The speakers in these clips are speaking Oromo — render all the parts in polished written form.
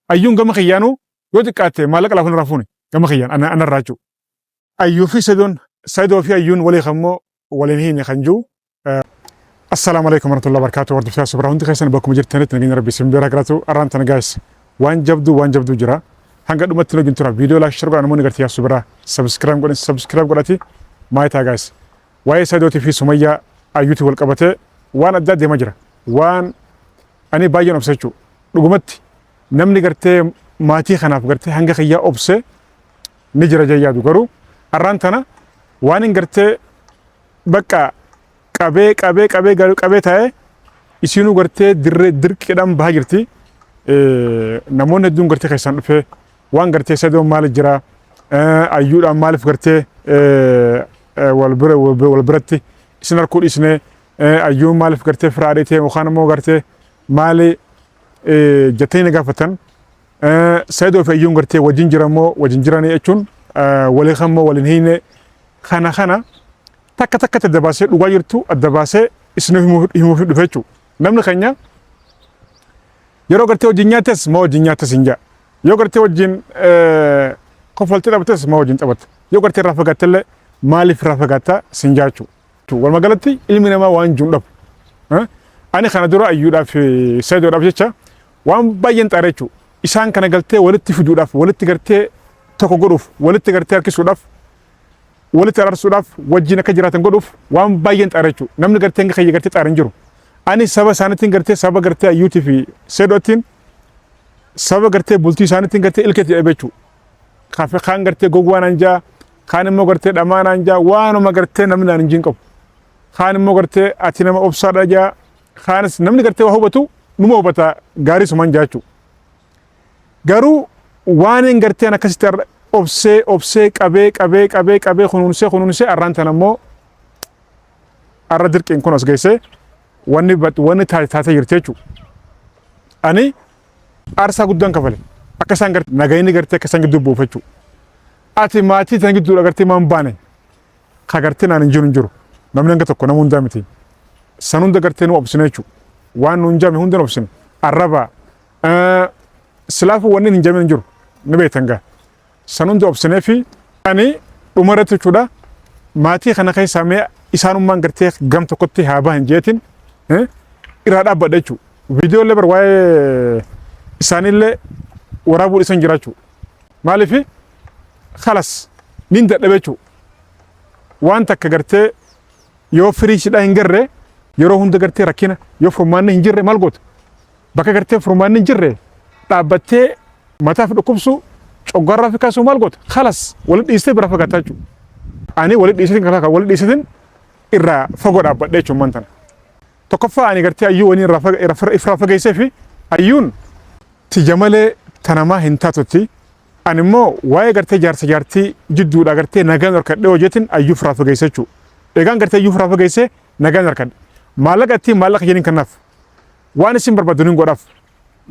Ayyuun gama kiyyaanuu yoo xiqqaatte maallaqa lafa nurraa fuune gama kiyyaan anarraa jechuudha. Ayyuu fi Sayidoon Sayidoo fi Ayyuun walii kammoo waliin hiine kan jiru. Assalaamu alaikum warahmatullahi wabarakatuh. Hordoftoota Subraa hundi keessan bakkuma jirtanitti nageenya Rabbi isin bira jiraatu. Arraan tana guys waan jabduu waan jabduu jira. Hanga dhumatti nu wajjin tura. Viidiyoo like share godhaa, namoonni gartee yaa Subraa subscribe godhan subscribe godhati maayitaa guys. Waa'ee Sayidootii fi Sumayyaa Ayyuutii wal qabatee waan addaa deemaa jira. Waan ani baay'een obsa jechuudha. Dhugumatti namni gartee maatii kanaaf gartee hanga kiyyaa obse ni jira jee yaadu, garuu arraan tana waan hin gartee bakka qabee qabee qabee qabee taa'ee isiinuu gartee dirree dirqiidhaan bahaa jirti. Namoonni hedduun gartee keessaan dhufee waan gartee Sayidoon maaliif jira, Ayyuudhaan maaliif gartee wal bira wal biratti isin harkuu dhiisnee, Ayyuun maaliif gartee firaadhee ta'e yookaan immoo gartee maali jettanii na gaafatan. Sayidoo fi Ayyuun gartee wajjin jiran moo wajjin jiranii jechuun walii kan moo waliin hiine, kana kana takka takkatti adda baasee dhugaa jirtu adda baasee isin himuuf dhufe jechuudha. Namni keenya yeroo gartee wajjin nyaattes moo wajjin nyaattes hin jaa. Yoo gartee wajjin kofaltee taphattes moo wajjin taphatta. Yoo gartee irraa fagaattellee maaliif irraa fagaatta sin jaa jechuudha. Walumaa galatti ilmi namaa waan jiru dhabu. Ani kana dura Ayyuudhaaf Sayidoodhaaf jecha waan baay'een xaare jechuudha. Isaan kana galtee walitti fiduudhaaf, walitti gartee tokko godhuuf, walitti gartee harkisuudhaaf, walitti araarsuudhaaf, wajjin akka jiraatan godhuuf waan baay'een xaare jechuudha. Namni gartee hanga kiyya gartee xaare hin jiru. Ani saba isaaniitiin gartee saba gartee Ayyuutii fi Sayidootiin saba gartee bultii isaaniitiin gartee ilkeetti jedhame jechuudha. Kafe kaan gartee gowwaa naan jaa, kaan immoo gartee dhamaa naan jaa, waanuma gartee namni naan hin jiin qabu. Kaan immoo gartee ati nama obsaadha jaa, kaanis namni gartee waa hubatu numa hubata gaarii sumaan jaa jechuudha. Garuu waan hin garteen akkasitti obsee obsee qabee qabee qabee qabee kunuunsee kunuunsee arraan tan ammoo arra dirqiin kun as geessee wanni wanni taatee jirti jechuudha. Ani aarsaa guddaan kafale akka isaan gartee nagayni gartee akka isaan gidduu buufu jechuudha. Ati maatii tana gidduudha gartee maan baane ka gartee naan hin jiru hin jiru. Namni hanga tokko nama hundaa miti. San hunda gartee nu obsine jechuudha. Waan nuun jame hunda nu obsine. Arraba silaafuu wanni hin jamin hin jiru. Ni beektan gaa. San hunda obsinee fi ani dhuma irratti jechuudha maatii kana keessaa mee isaanummaan gartee gam tokkotti haa bahan jeetiin irraa dhaabbadha jechuudha. Viidiyoo illee bar waa'ee isaaniillee waraabuu dhisan jira jechuudha. Maaliif kalas nin dadhabe jechuudha. Waan takka gartee yoo firii sidhaa hin garree yeroo hunda gartee rakkina yoo furmaanni hin jirre maal goota? Bakka gartee furmaanni hin jirre dhaabbattee mataa fi dhukkubsuu coggaarraa fi kaasuu maal goota? Kalas walitti dhiistee bira fagaataa jechuudha. Ani walitti dhiisetin karaa walitti dhiisetin irraa fagoo dhaabbadhe jechuun man tana. Tokkoffaa ani gartee Ayyuu waliin irraa fageessee fi Ayyuun tiyya malee tanamaa hin taatutti, ani immoo waa'ee gartee jaarsa jaartii jidduudha gartee nagaan harkadhee hojjetin Ayyuu irraa fageesse jechuudha. Egaan gartee Ayyuu irraa fageessee nagaan harkadhe. Maallaqa ittiin maallaqa jedhin kanaaf waan isin barbaadu nin godhaaf.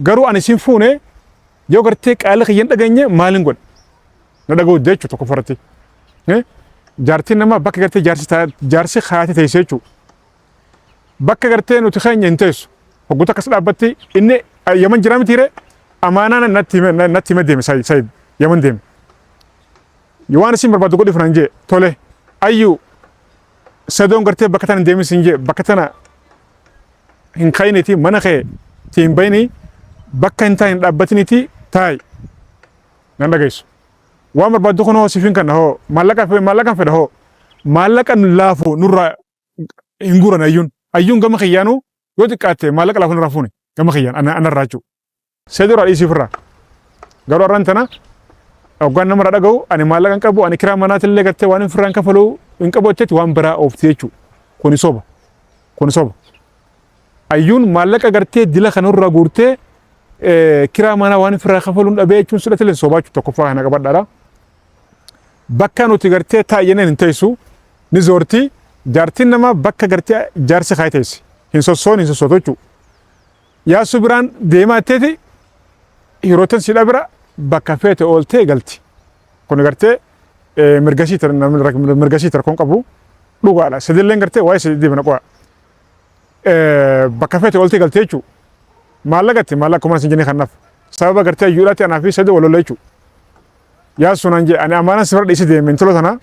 Garuu ani isin fuune yoo gartee qaala kiyya hin dhageenye maalin godha? Na dhaga'u jechuudha tokko farratti. Jaartiin namaa bakka gartee jaarsi kaayate teessee jechuudha. Bakka gartee nuti keenya hin teessu. Hogguuta akkas dhaabbatti inni Yaman jira miti ree, amaanaa natti hime deeme Sayid Yaman deeme. Waan isin barbaadu godhi funan jee tole, Ayyuu Sadoon gartee bakka tana hin deemin sin jee, bakka tana hin ka'initi, mana kee ti hin bayini, bakka hin taane hin dhaabbatiniti taa'i. Nan dhageessu. Waan barbaaddu kun hoo siifin kanna, hoo maallaqa maallaqan fedha, hoo maallaqa laafu nurraa hin guuran Ayyuun. Ayyuun gama kiyyaanuu yoo xiqqaatte maallaqa laafu nurraa fuune gama kiyyaan anarraa jechuudha. Seedoo irraa dhiisii ofirraa. Garuu har'aan tana hoggaan namarraa dhaga'u ani maallaqa hin qabu, ani kiraa manaatillee gartee waan hin firraan kafaluu hin qabu jechetti waan biraa oofti jechuudha. Kuni soba. Kuni soba. Ayyuun maallaqa gartee dila kanarraa guurtee kiraa manaa waan firraa kafaluun dhabee jechuun sudhatillee sobaa jechuudha, tokkoffaa kana qabadhaadha. Bakka nuti gartee taa'i jenneen hin teessu, ni zoorti. Jaartiin namaa bakka gartee jaarsi kaayee teessi. Hin sossoon hin sossootu jechuudha. Yaasuu biraan deemaa jetteeti hirootan siidha bira bakka feete ooltee galti. Kun gartee mirgasii mirgasii rakkoon qabu dhugaadha. Sadilleen gartee waa'ee sadii deemna qo'a. Bakka feete ooltee galtee jechuudha. Maallaqa itti maallaqa kuma sin jennee kanaaf. Sababa gartee ayyuudhaatti anaa fi Saidoo wal lolla jechuudha. Yaasuu naan jee ani amaanaan si bira dhiisee deeme intalo tana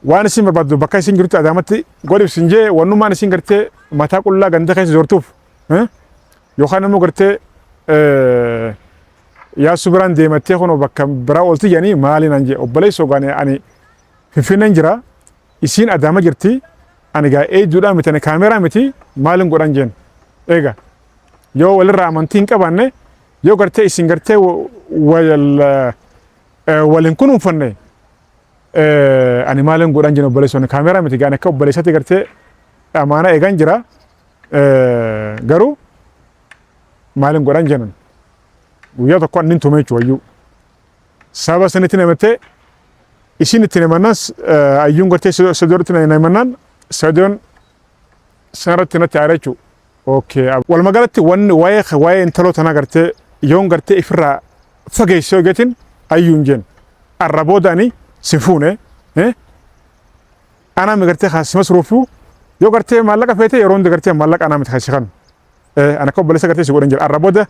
waan isin barbaaddu bakka isin jirtu Adaamatti godhif sin jee wannummaan isin gartee mataa qullaa ganda keessa zoortuuf yookaan immoo gartee Yaasuu biraan deemattee kunoo bakka biraa oolti jedhanii maali naan jee obboleessoo gaani ani Finfinneen jira isiin Adaama jirti ani gaa eegduudhaa miti ani kaameeraa miti maalin godhan jeen eega yoo walirraa amantii hin qabaanne yoo gartee isin gartee wal hin kunuunfanne ani maalin godhan jeen obboleessoo ani kaameeraa miti gaa ani akka obboleessatti gartee amaanaa eegan jira garuu maalin godhan jeenan guyyaa tokko annin tume jechuudha wayyuu sababa sanitti namattee isin itti namannaan ayyuun gartee Sadooritti namannaan Sadoon sanarratti natti aara jechuudha. Okay. Walumaa galatti wanni waa'ee intaloo tanaa gartee yoon gartee ifirraa fageessee hojjetin ayyuun jeen arra booda ani si fuune anaa mi gartee kan si masruufu yoo gartee maallaqa feete yeroo hundi gartee maallaqa anaa miti kan si kanu. Ani akka obboleessa gartee si godhan jira. Arra booda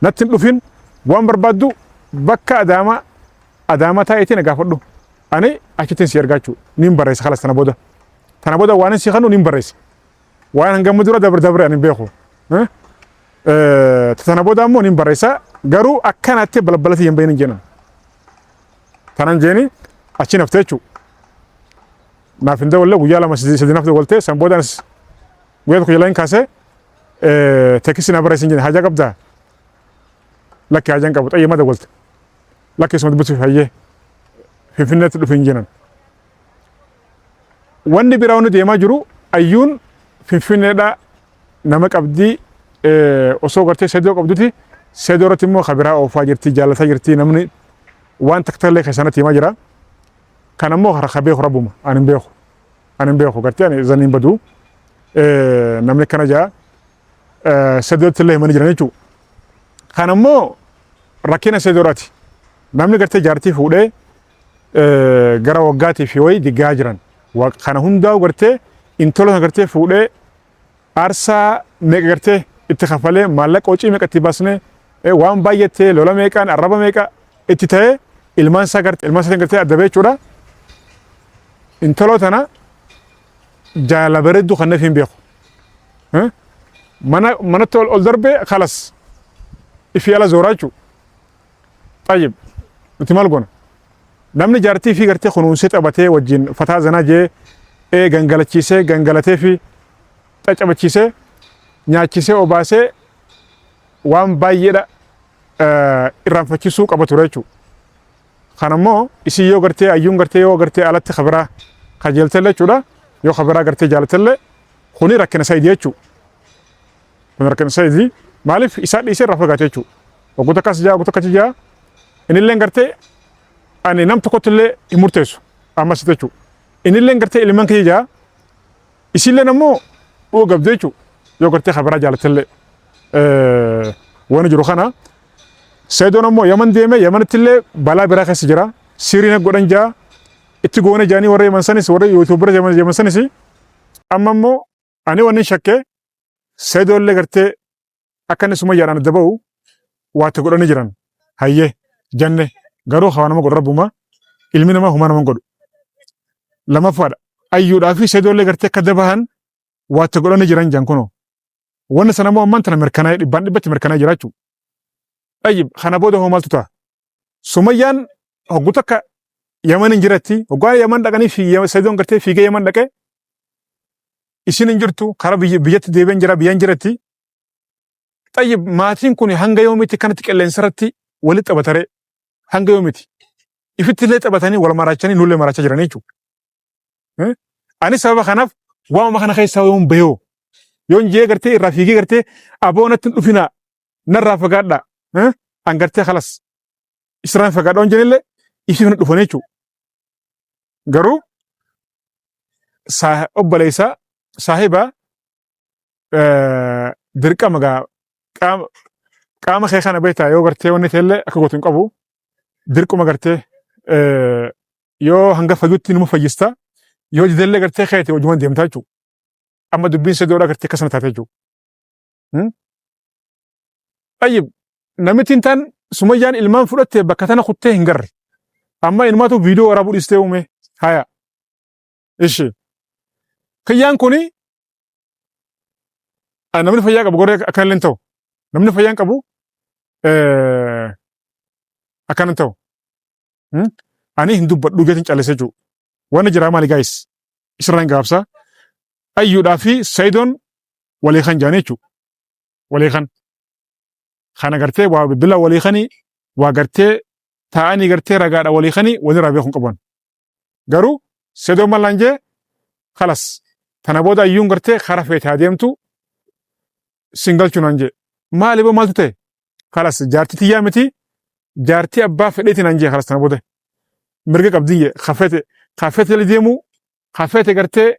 natti hin dhufin waan barbaaddu bakka Adaamaa Adaamaa taa'eetii na gaafadhu. Ani achittiin si ergaa jechuudha. Niin barreessa kalas tana booda. Tana booda waan si kanu niin barreessa. Waan hangama dura dabre dabre ani hin beeku. Tana booda ammoo niin barreessa. Garuu akkanatti balbalatti hin bahin jennan. Tanan jeeni achi naftee jechuudha. Naaf hin dawalle guyyaa lama sadi naaf dawaltee san booda anis guyyaa tokko jalaan kaasee teekisii na barreessin jenne haajaa qabdaa? Lakki haajaan qabu xayyee ma dawalte? Lakki isuma dubbisuuf hayyee Finfinneetti dhufe hin jiran. Wanni biraa wanni deemaa jiru ayyuun Finfinneedha nama qabdii osoo gartee Saidoo qabduti Saidoo irratti immoo kabiraa oofaa jirti jaalataa jirti namni waan takka illee keessanatti himaa jira. Kan ammoo ka beeku rabbuma ani hin beeku. Ani hin beeku gartee ani zaniin badu namni akkana jaa Saidootti illee himanii jiran jechuudha. Kan ammoo rakkina Saidoodhaati. Namni gartee jaartii fuudhee gara waggaatii fi wayii diggaa jiran. Kana hundaa'u gartee intala sana gartee fuudhee aarsaa meeqa gartee itti kafalee maallaqa hocii meeqa itti baasnee waan baay'attee lola meeqaan arraba meeqa itti ta'ee ilmaan isaa gartee ilmaan isaa gartee adda jechuudha. Intaloo tana jaalala bareedduu kan hin beeku. Mana manatti ol darbee kalas ifii ala zooraa jechuudha. Xayyib nuti maal goona? Namni jaartii fi gartee kunuunsee taphatee wajjin fataa zanaa jee ee gangalachiisee gangalatee fi caccabachiisee nyaachisee obaasee waan baay'eedha irraanfachiisuu qaba ture jechuudha. Kan ammoo isin yoo gartee ayyuun gartee yoo gartee alatti kabiraa kajeeltellee jechuudha yoo kabiraa gartee jaalatellee kuni rakkina saayidii jechuudha. Kun rakkina saayidii maaliif isaa dhiisee irraa fagaate jechuudha. Waggoota akkas jaa waggoota akkas jaa inilleen gartee ani nam tokkotti illee hin murteessu ammas jechuudha. Inilleen gartee ilmaan kiyya jaa isilleen ammoo dhuu gabde jechuudha. Yoo gartee kabiraa jaalatellee waan jiru kana Saidoon ammoo Yaman deeme Yamanitti illee balaa biraa keessa jira. Siiriin akka godhan jaa itti goone jaanii warra Yaman sanis warra yuutuubara Yaman sanis amma ammoo ani wanni shakkee Saidoo illee gartee akka inni Sumayyaadhaan adda ba'u waatti godhanii jiran. Hayyee janne garuu hawaa nama godhu rabbuma ilmi namaa humaa nama godhu. Lamaffaadha ayyuudhaa fi Saidoo illee gartee akka adda bahan waatti godhanii jiran jan kunoo. Wanni sana immoo ammaan tana mirkanaa'ee dhibbaan dhibbatti mirkanaa'ee jira jechuudha. Tayyib kana booda hoo maaltu ta'a? Sumayyaan hoggu takka Yaman hin jiratti hoggaa Yaman dhaqanii fi Saidoon gartee fiigee Yaman dhaqee isin hin jirtu karaa biyyatti deebi'een jira biyyaan jiratti. Tayyib maatiin kun hanga yoomiitti kanatti qilleensa irratti walitti taphataree hanga yoomiiti? Ifitti illee taphatanii wal maraachanii nullee maraachaa jiran jechuudha. Ani sababa kanaaf waamama kana keessaa yoon bahoo yoon jee gartee irraa fiigee gartee aboo natti hin dhufinaa narraa fagaadhaa an gartee kalas isirraan fagaadhaa yoon jenillee ifii kana dhufan jechuudha. Garuu obboleessa saahiba dirqama gaa qaama kee kana beektaa yoo gartee wanni ta'ellee akka gootu hin qabu dirquma gartee yoo hanga fayyutti numa fayyista yoo didellee gartee keeti hojuman deemtaa jechuudha. Amma dubbiin sadoodhaa gartee akkasana taate jechuudha. Tayyib Namittiin tan Sumayyaan ilmaan fudhatte bakka tana kuttee hin garre. Amma ilmaatu viidiyoo waraabuu dhiistee uume. Haya. Ishi. Kiyyaan kuni namni fayyaa qabu goree akkana illee hin ta'u. Namni fayyaa hin qabu akkana hin ta'u. Ani hin dubbadhu jeetiin callisee jiru. Wanni jiraa maali gaayis? Isirraa hin gabaabsa. Ayyuudhaa fi Sayidoon walii kan jaanii jechuudha. Walii kan. Kana gartee waa bilbila walii kanii waa gartee taa'anii gartee ragaadha walii kanii walirraa beekuu hin qaban. Garuu Sayidoon maal naan jee kalas tana booda ayyuun gartee kara feete haa deemtu sin galchu naan jee. Maali boo maaltu ta'e? Kalas jaartii tiyyaa miti jaartii abbaa fedheeti naan jee kalas tana booda. Mirga qabdii jee kafeete kafeete jala deemuu kafeete gartee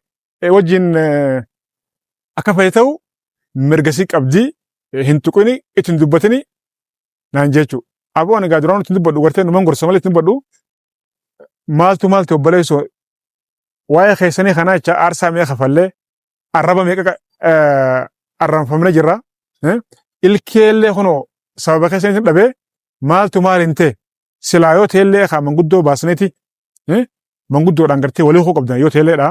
wajjin akka fedhe ta'u mirga si qabdii hin tuqini itti hin dubbatini naan jee jechuudha. Aboo ani gaa duraan itti hin dubbadhu gartee numan gorsa malee itti hin dubbadhu. Maaltu maaltu obboleessoo waa'ee keessanii kanaa jecha aarsaa meeqa kafallee arraba meeqa arranfamne jirra. Ilkeellee kunoo sababa keessanitti dhabee maaltu maal hin ta'e silaa yoo ta'ellee kaa manguddoo baasneeti manguddoodhaan gartee walii koo qabdan yoo ta'elleedha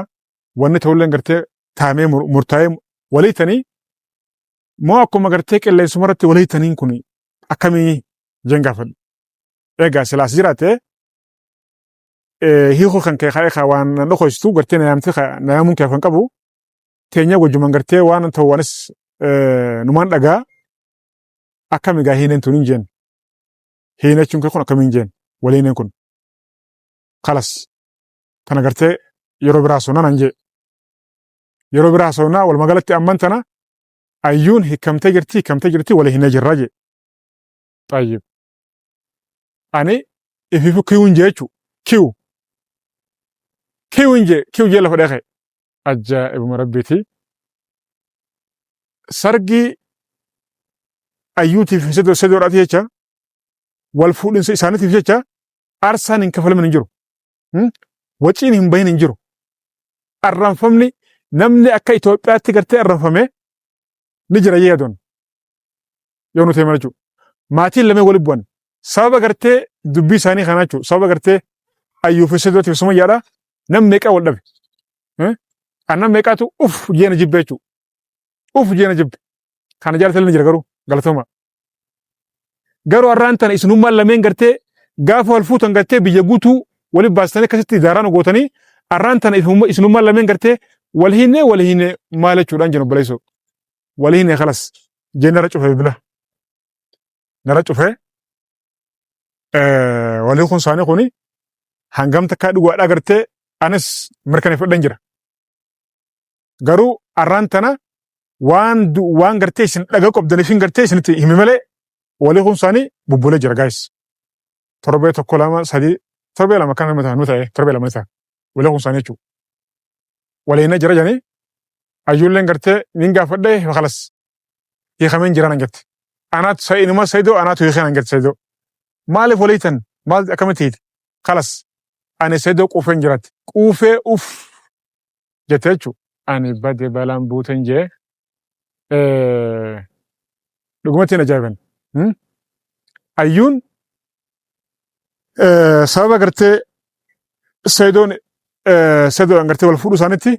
wanni ta'ullee gartee taamee murtaa'ee walii tanii moo akkuma gartee qilleensuma irratti walii taniin kun akkamii jeen gaafadhu. Egaa silaas jiraate hiikuu kan kee ka'ee kaa waan nan dhokoysitu gartee na yaamte na yaamuun kee kan qabu teenya wajjuman gartee waan ta'u anis numaan dhagaa akkam egaa hiineen tun hin jeen hiinachuun kee kun akkamiin jeen waliineen kun kalas tana gartee yeroo biraa soona nan jee yeroo biraa soonaa walumaa galatti amman tana ayyuun hiikamtee jirti hiikamtee jirti walii hin jirra jee xayyib ani ififu kiwun jee jechu kiw kiwun jee kiw jee lafa dhaqe ajaa'ibuma rabbiiti sargii ayyuutiif sedoodhaati jecha wal fuudhinsa isaaniitiif jecha aarsaan hin kafalamin hin jiru waciin hin bahin hin jiru arranfamni namni akka Itoophiyaatti gartee arranfame ni jira yeedoon yoo nuti himan jechuudha. Maatiin lameen walitti bu'an. Sababa gartee dubbii isaanii kanaa jechuudha. Sababa gartee ayyuu fi sidootiif sumayyaadha. Nam meeqaa wal dhabe. Annan meeqaatu uf jeena jibbe jechuudha. Uf jeena jibbe. Kana jaalatelli ni jira garuu galatooma. Garuu har'aan tana isinummaan lameen gartee gaafa wal fuutan gartee biyya guutuu walitti baastanii akkasitti daaraan gootanii har'aan tana isinummaan lameen gartee wal hiinee wal hiinee maal jechuudhaan jennu obboleessoo. Waliin kalas jee nara cufe bilbila. Nara cufe walii kun isaanii kuni hangam takkaa dhugaadhaa gartee anis mirkaneeffadhan jira. Garuu arraan tana waan waan gartee isin dhaga qabdaniif hin gartee isinitti himi malee walii kun isaanii bubbulee jira gaayis. Torbee tokko lama sadii torbee lama kan nama ta'e ta'e torbee lama ta'a walii kun isaanii jechuudha. Waliin jira jedhanii ayyuulleen gartee nin gaafadhee kalas hiikameen jira nan jette. Anaatu inuma Saidoo anaatu hiikee nan jette Saidoo. Maaliif walii tan maal akkamitti hiite kalas ani Saidoo quufeen jiraatti quufee uff jette jechuudha. Ani bade balaan buuten jee dhugumatti hin ajaa'iban. Ayyuun sababa gartee Saidoon Saidoodhaan gartee wal fuudhuu isaaniitti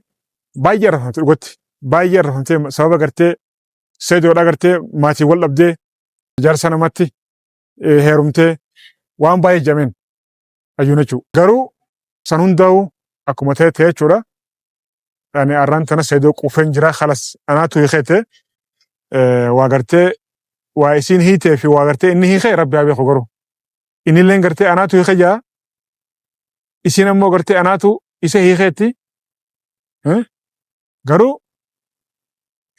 baay'ee arrafamte dhugatti baay'ee arrafamtee sababa gartee Saidoodhaa gartee maatii wal dhabdee jaarsa namatti heerumtee waan baay'ee jameen ayyuun jechuudha. Garuu san hundaa'u akkuma ta'e ta'e jechuudha. Ani arraan tana Saidoo quufeen jira kalas anaatu hiikeete waa gartee waa isiin hiitee fi waa gartee inni hiikee rabbi haa beeku garuu. Innilleen gartee anaatu hiike jaa isiin ammoo gartee anaatu isa hiikeetti garuu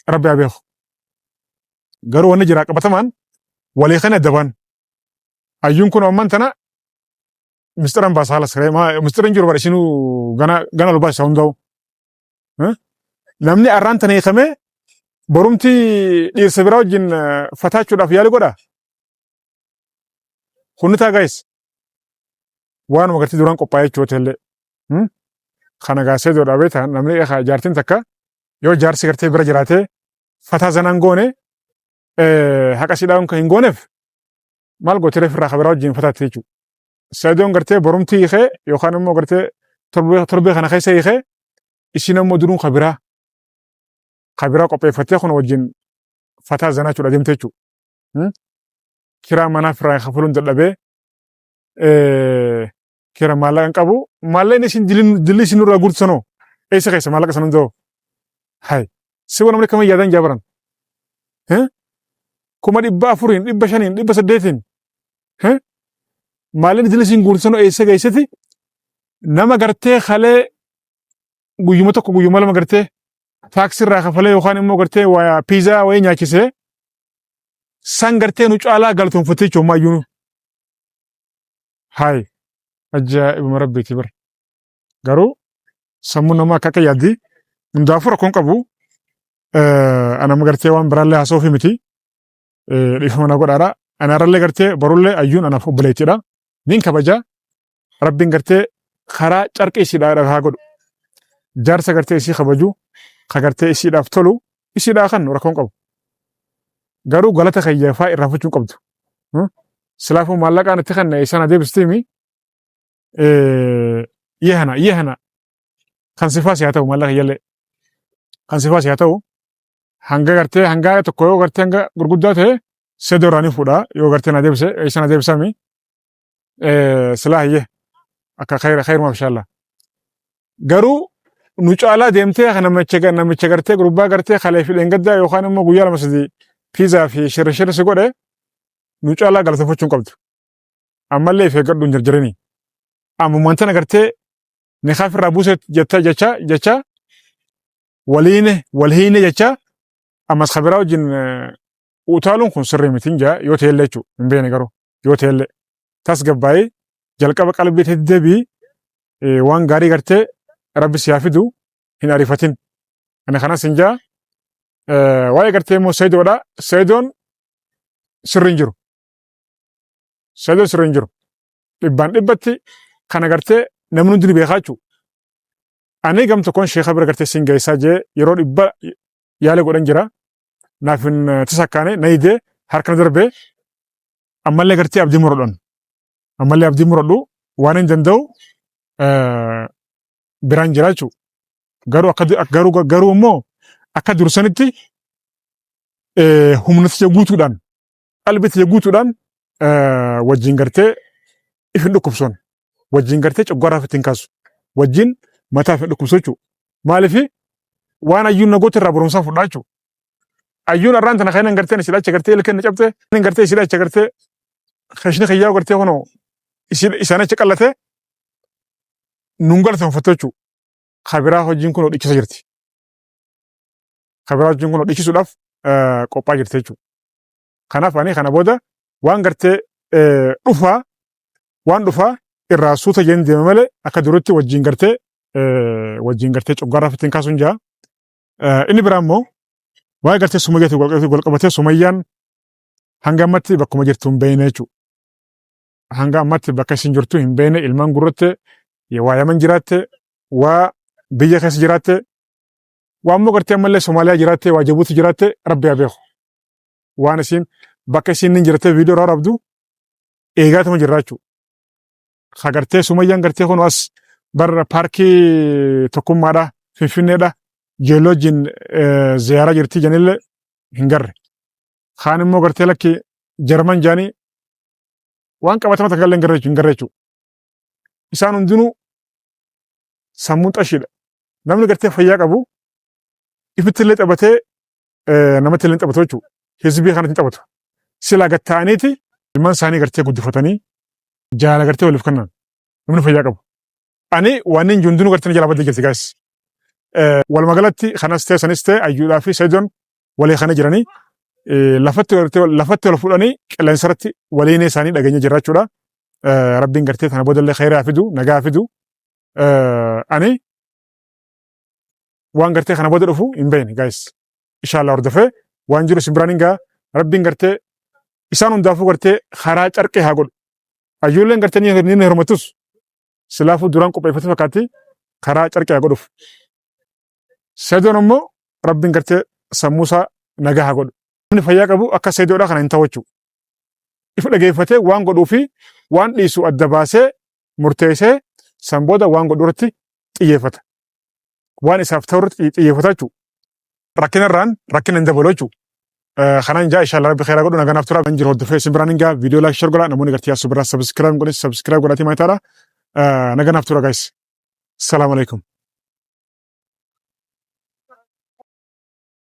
rabbi haa beeku. Garuu wanni jira qabatamaan walii kana dabaan ayyuun kun amman tana mistiran baasa haala siree mistiran jiru bara isinuu gana gana ol baasa hundaa'u. Namni arraan tana hiikamee borumti dhiirsa biraa wajjin fataachuudhaaf yaali godha. Kunni taa gaayis waanuma gartee duraan qophaa'ee jechuudha illee. Kana gaasee doodhaa beektaa namni jaartiin takka yoo jaarsi gartee bira jiraatee fataa zanaan goone haqa siidhaa hin gooneef. Maal gootee ofirraa kabiraa wajjin fataatti jechuudha. Sa'idoon gartee borumtii hiikee yookaan immoo gartee torbee kana keessa hiikee isiin ammoo duruun kabiraa kabiraa qopheeffattee kun wajjin fataa zanaa jechuudha deemte jechuudha. Kiraa manaa firraa kafaluun dadhabee kira maallaqa hin qabu. Maallaqni isin dilli isin nurraa guurtu sanoo eessa keessa maallaqa san hundoo? Hay si waan namni kamii yaadan jaabaran. 400,000n 500n 800n maallaqni dilli isin guurtu sanoo eessa geessati nama gartee kalee guyyuma tokko guyyuma lama gartee taaksii irraa kafalee yookaan immoo gartee waa piizaa wayii nyaachisee san gartee nu caalaa galatoonfattee jechuun maayyuu. Hayi ajaa'ibuma rabbiiti bara. Garuu sammuun namaa akka akka yaaddi hundaafuu rakkoon qabu anama gartee waan biraallee haasa'uufi miti dhiifama na godhaadha. Anaarrallee gartee barullee ayyuun anaaf obboleettiidha. Nin kabaja rabbiin gartee karaa carqii isiidhaa haa godhu. Jaarsa gartee isii kabaju ka gartee isiidhaaf tolu isiidhaa kan rakkoon qabu. Garuu galata kiyya faa irraanfachuu hin qabdu. Silaafuu maallaqaan itti kanne isaan adeemsistiimi yehana yehana kan sifaas haa ta'u maallaqa kiyyallee kan sifaas haa ta'u hanga gartee hanga tokko yoo gartee hanga gurguddaa ta'e sedoo irraa ni fuudha yoo gartee na deebise isaan adeemsami silaa hiyyee akka khayra khayrumaaf inshallah. Garuu nu caalaa deemtee kan namicha namicha gartee gurbaa gartee kalee fi dheengaddaa yookaan immoo guyyaa lama sadii piizaa fi shirri si godhe nu caalaa galateeffachuu hin qabdu. Ammallee if eeggadhu hin jarjarini. Ammumaan tana gartee nikaaf irraa buuse jecha jecha jecha waliine walhiine jecha ammas kabiraa wajjin utaaluun kun sirrii miti hin jaa yoo ta'ellee jechuudha hin beekne garuu yoo ta'ellee tasgabbaa'ee jalqaba qalbii teetti deebi'i waan gaarii gartee rabbi si haa fidu hin ariifatin. Ani kanas hin jaa waa'ee gartee immoo Sayidoodha. Sayidoon sirri hin jiru. Sayidoon sirri hin jiru. Dhibbaan dhibbatti kana gartee namni hundi ni beekaa jechuudha. Ani gam tokkoon sheeka bira gartee siin geessaa jee yeroo dhibba yaala godhan jira. Naaf hin tasakkaane na hidee harka na darbee ammallee gartee abdii muradhan. Ammallee abdii muradhu waan hin danda'u biraan jira jechuudha. Garuu akka garuu garuu immoo akka dursanitti humna tiyya guutuudhaan qalbii tiyya guutuudhaan wajjin gartee if hin dhukkubsoon wajjin gartee coggaarraa ittiin kaasu wajjin mataa if hin dhukkubsu jechuudha. Maaliif waan ayyuun na goote irraa barumsaa fudhaa jechuudha. Ayyuun arraan tana kan gartee isidha achi gartee ilkeen na cabte gartee isidha achi gartee kashni kiyyaa gartee kunoo isaan achi qallatee nun galatoonfattu jechuudha. Kabiraa hojiin kun dhichisa jirti. Kabiraa hojiin kun dhichisuudhaaf qophaa jirti jechuudha. Kanaaf ani kana booda waan gartee dhufaa waan dhufaa irraa suuta jeen deema malee akka duritti wajjin gartee wajjin gartee coggaarraa ittiin kaasuun jira. Inni biraa immoo waa'ee gartee Sumayyaatti wal qabatee Sumayyaan hanga ammatti bakkuma jirtu hin beekne jechuudha. Hanga ammatti bakka isin jirtu hin beekne ilmaan gurratte waa Yaman jiraatte waa biyya keessa jiraatte waa immoo gartee ammallee Somaaliyaa jiraatte waa Jabuuti jiraatte rabbi haa beeku. Waan isin bakka isin hin jirte viidiyoo irraa rabdu eegaatuma jirra jechuudha. Ka gartee Sumayyaan gartee kun as barra paarkii tokkummaadha Finfinneedha ijoollee wajjin ziyaaraa jirti jenillee hin garre. Kaan immoo gartee lakki Jarman jaanii waan qabatama takka illee hin garre jechuudha. Isaan hundinuu sammuun xashiidha. Namni gartee fayyaa qabu ifitti illee taphatee namatti illee taphatu jechuudha. Hizbii kanatti hin taphatu. Silaa gad ta'aniiti ilmaan isaanii gartee guddifatanii jaala gartee waliif kennan namni fayyaa qabu. Ani waan inni hundinuu gartee na jalaa baddee jirti gaas. Walumaa galatti kanas ta'e sanis ta'e ayyuudhaa fi Sayidoon walii kana jiranii lafatti gartee lafatti wal fuudhanii qilleensa irratti waliin isaanii dhageenya jirra jechuudha. Rabbiin gartee tana boodallee khayraa fidu nagaa fidu. Ani waan gartee kana booda dhufu hin beekne guys. Inshallah hordofee waan jiru isin biraan hin ga'a. Rabbiin gartee isaan hundaafuu gartee karaa carqee haa godhu. Ayyuulleen gartee ni hirmatus silaafuu duraan qopheeffate fakkaatti karaa carqee haa godhuuf. Sayidoon immoo rabbiin gartee sammuu isaa nagaa haa godhu. Namni fayyaa qabu akka sayidoodhaa kana hin ta'u jechuudha. If dhageeffatee waan godhuu fi waan dhiisu adda baasee murteessee, san booda waan godhu irratti xiyyeeffata. Waan isaaf ta'u irratti xiyyeeffata jechuudha. Rakkina irraan rakkina hin dabalu jechuudha. Kanaan jaa, inshallah Rabbi khairaa godhu, naganaaf tura. Kan jiru hordofee isin biraan hin gaa. Viidiyoo like, share godhaa. Namoonni gartii asuu biraa subscribe godhanii, subscribe godhatii maayitaadha. Naganaaf tura, guys. Salaamu alaikum.